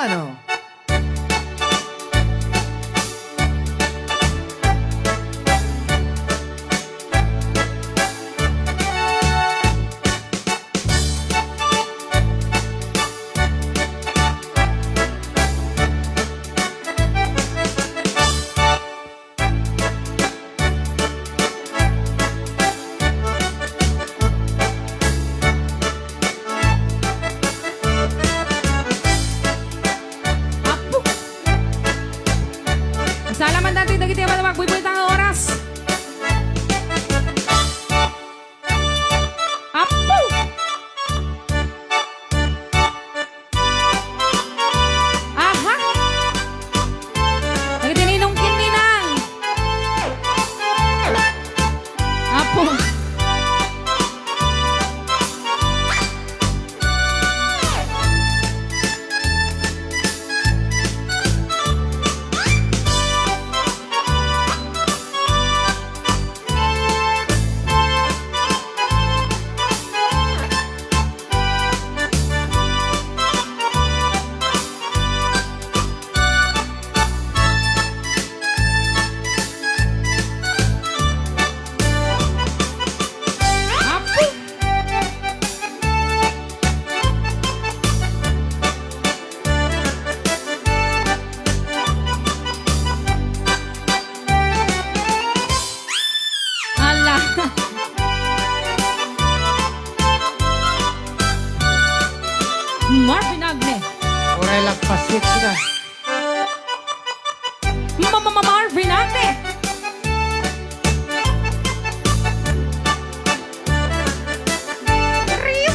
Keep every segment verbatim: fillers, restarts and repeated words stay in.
Ano? Apo! Sala man dati dagiti awan a magbuybuy ta nga oras. Apo! Aha! Nagdininong kin ninang! Apo! Apo! Ala. Marvin Agne. Uray lang pasit sida. Ma-, ma-, ma-, Marvin Agne. Riyo.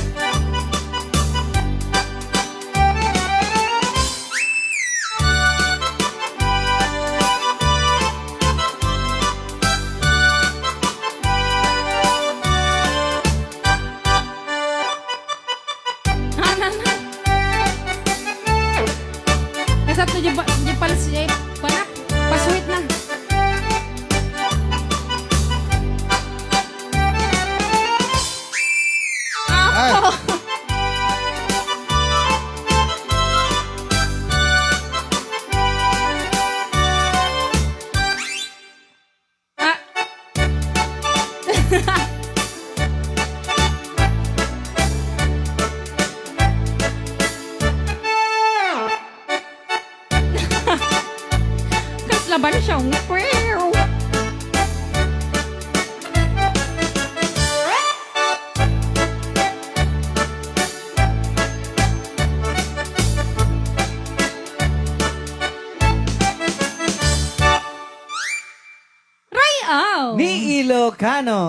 Anan. Kasat no, di ba, di pala si, eh, panak, pasuit na. Ay. Apo. Ah. Kasla ba siya? Ray-aw! Ni Ilocano.